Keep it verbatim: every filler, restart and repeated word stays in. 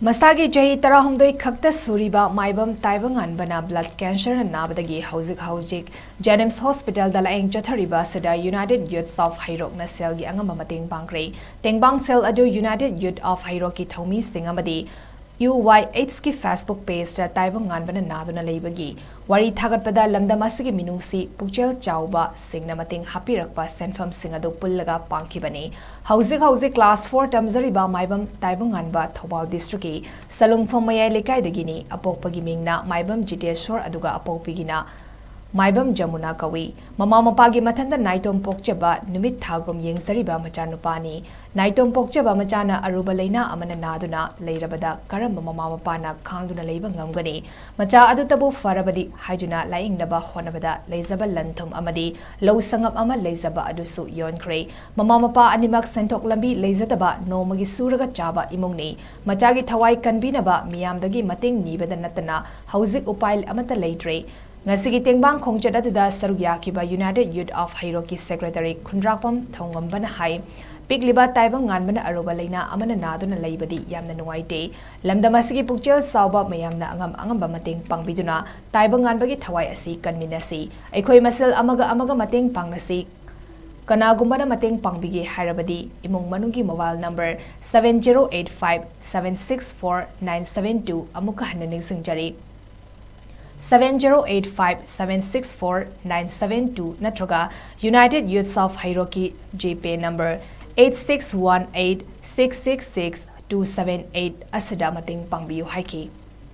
ꯃꯁꯥꯒꯤ ꯆꯍꯤ ꯇꯔꯥꯍꯨꯝꯗꯣꯏ ꯈꯛꯇ ꯁꯨꯔꯤꯕ ꯃꯥꯏꯕꯝ ꯇꯥꯏꯕꯪꯉꯥꯟꯕꯅ blood cancerꯅ ꯅꯥꯕꯗꯒꯤ ꯍꯧꯖꯤꯛ ꯍꯧꯖꯤꯛ JNIMS hospitalꯗ ꯂꯥꯌꯦꯡ ꯆꯠꯊꯔꯤꯕ ꯑꯁꯤꯗ United Youths of ꯍꯩꯔꯣꯛꯅ cellꯒꯤ ꯑꯉꯝꯕ ꯃꯇꯦꯡ ꯄꯥꯡꯈ꯭ꯔꯦ꯫ ꯇꯦꯡꯕꯥꯡ cell ꯑꯗꯨ United Youth of ꯍꯩꯔꯣꯛꯀꯤ ꯊꯧꯃꯤꯁꯤꯡ ꯑꯃꯗꯤ UYHꯀꯤ Facebook pageꯇ ꯇꯥꯏꯕꯪꯉꯥꯟꯕꯅ ꯅꯥꯗꯨꯅ ꯂꯩꯕꯒꯤ ꯋꯥꯔꯤ ꯊꯥꯒꯠꯄꯗ ꯂꯝꯗꯝ ꯑꯁꯤꯒꯤ ꯃꯤꯅꯨꯡꯁꯤ ꯄꯨꯛꯆꯦꯜ ꯆꯥꯎꯕꯁꯤꯡꯅ ꯃꯇꯦꯡ ꯍꯥꯞꯄꯤꯔꯛꯄ ꯁꯦꯟꯐꯝꯁꯤꯡ ꯑꯗꯨ ꯄꯨꯜꯂꯒ ꯄꯥꯡꯈꯤꯕꯅꯤ꯫ ꯍꯧꯖꯤꯛ ꯍꯧꯖꯤꯛ class four ꯇꯝꯖꯔꯤꯕ ꯃꯥꯏꯕꯝ ꯇꯥꯏꯕꯪꯉꯥꯟꯕ ꯊꯧꯕꯥꯜ districtꯀꯤ ꯁꯂꯨꯡꯐꯝ ꯃꯌꯥꯏ ꯂꯩꯀꯥꯏꯗꯒꯤꯅꯤ꯫ ꯑꯄꯣꯛꯄꯒꯤ ꯃꯤꯡꯅ ꯃꯥꯏꯕꯝ ꯖꯤꯇꯦꯁꯣꯔ ꯑꯗꯨꯒ ꯑꯄꯣꯛꯄꯤꯒꯤꯅ ꯃꯥꯏꯕꯝ ꯖꯃꯨꯅꯥ ꯀꯧꯏ꯫ ꯃꯃꯥ ꯃꯄꯥꯒꯤ ꯃꯊꯟꯇ ꯅꯥꯏꯇꯣꯝ ꯄꯣꯛꯆꯕ, ꯅꯨꯃꯤꯠ ꯊꯥꯒꯨꯝ ꯌꯦꯡꯖꯔꯤꯕ ꯃꯆꯥꯅꯨꯄꯥꯅꯤ꯫ ꯅꯥꯏꯇꯣꯝ ꯄꯣꯛꯆꯕ ꯃꯆꯥꯅ ꯑꯔꯨꯕ ꯂꯩꯅꯥ ꯑꯃꯅ ꯅꯥꯗꯨꯅ ꯂꯩꯔꯕꯗ ꯀꯔꯝꯕ ꯃꯃꯥ ꯃꯄꯥꯅ ꯈꯥꯡꯗꯨꯅ ꯂꯩꯕ ꯉꯝꯒꯅꯤ? ꯃꯆꯥ ꯑꯗꯨꯇꯕꯨ ꯐꯔꯕꯗꯤ ꯍꯥꯏꯗꯨꯅ ꯂꯥꯌꯦꯡꯅꯕ ꯍꯣꯠꯅꯕꯗ ꯂꯩꯖꯕ ꯂꯟ ꯊꯨꯝ ꯑꯃꯗꯤ ꯂꯧ ꯁꯉꯝ ꯑꯃ ꯂꯩꯖꯕ ꯑꯗꯨꯁꯨ ꯌꯣꯟꯈ꯭ꯔꯦ꯫ ꯃꯃꯥ ꯃꯄꯥ ꯑꯅꯤꯃꯛ ꯁꯦꯟꯊꯣꯛ ꯂꯝꯕꯤ ꯂꯩꯖꯗꯕ ꯅꯣꯡꯃꯒꯤ ꯁꯨꯔꯒ ꯆꯥꯕ ꯏꯃꯨꯡꯅꯤ꯫ ꯃꯆꯥꯒꯤ ꯊꯋꯥꯏ ꯀꯟꯕꯤꯅꯕ ꯃꯤꯌꯥꯝꯗꯒꯤ ꯃꯇꯦꯡ ꯅꯤꯕꯗ ꯅꯠꯇꯅ ꯍꯧꯖꯤꯛ ꯎꯄꯥꯏ ꯑꯃꯠꯇ ꯂꯩꯇ꯭ꯔꯦ꯫ ꯉꯁꯤꯒꯤ ꯇꯦꯡꯕꯥꯡ ꯈꯣꯡꯆꯠ ꯑꯗꯨꯗ ꯁꯔꯨꯛ ꯌꯥꯈꯤꯕ United Youth of ꯍꯩꯔꯣꯛꯀꯤ secretary ꯈꯨꯟꯗ꯭ꯔꯥꯛꯄꯝ ꯊꯧꯉꯝꯕꯅ ꯍꯥꯏ, ꯄꯤꯛꯂꯤꯕ ꯇꯥꯏꯕꯪ ꯉꯥꯟꯕꯅ ꯑꯔꯨꯕ ꯂꯩꯅꯥ ꯑꯃꯅ ꯅꯥꯗꯨꯅ ꯂꯩꯕꯗꯤ ꯌꯥꯝꯅ ꯅꯨꯡꯉꯥꯏꯇꯦ꯫ ꯂꯝꯗꯝ ꯑꯁꯤꯒꯤ ꯄꯨꯛꯆꯦꯜ ꯆꯥꯎꯕ ꯃꯌꯥꯝꯅ ꯑꯉꯝ ꯑꯉꯝꯕ ꯃꯇꯦꯡ ꯄꯥꯡꯕꯤꯗꯨꯅ ꯇꯥꯏꯕꯪ ꯉꯥꯟꯕꯒꯤ ꯊꯋꯥꯏ ꯑꯁꯤ ꯀꯟꯃꯤꯟꯅꯁꯤ꯫ ꯑꯩꯈꯣꯏ ꯃꯁꯦꯜ ꯑꯃꯒ ꯑꯃꯒ ꯃꯇꯦꯡ ꯄꯥꯡꯅꯁꯤ꯫ ꯀꯅꯥꯒꯨꯝꯕꯅ ꯃꯇꯦꯡ ꯄꯥꯡꯕꯤꯒꯦ ꯍꯥꯏꯔꯕꯗꯤ ꯏꯃꯨꯡ ꯃꯅꯨꯡꯒꯤ mobile number seven zero eight five seven six four nine seven two ꯑꯃꯨꯛꯀ ꯍꯟꯅ ꯅꯤꯡꯁꯤꯡꯖꯔꯤ꯫ Seven zero eight five seven six four nine seven two ꯅꯠꯇ꯭ꯔꯒ United Youths of ꯍꯩꯔꯣꯛꯀꯤ GPay number eight six one eight six six six two seven eight ꯑꯁꯤꯗ ꯃꯇꯦꯡ ꯄꯥꯡꯕꯤꯌꯨ ꯍꯥꯏꯈꯤ꯫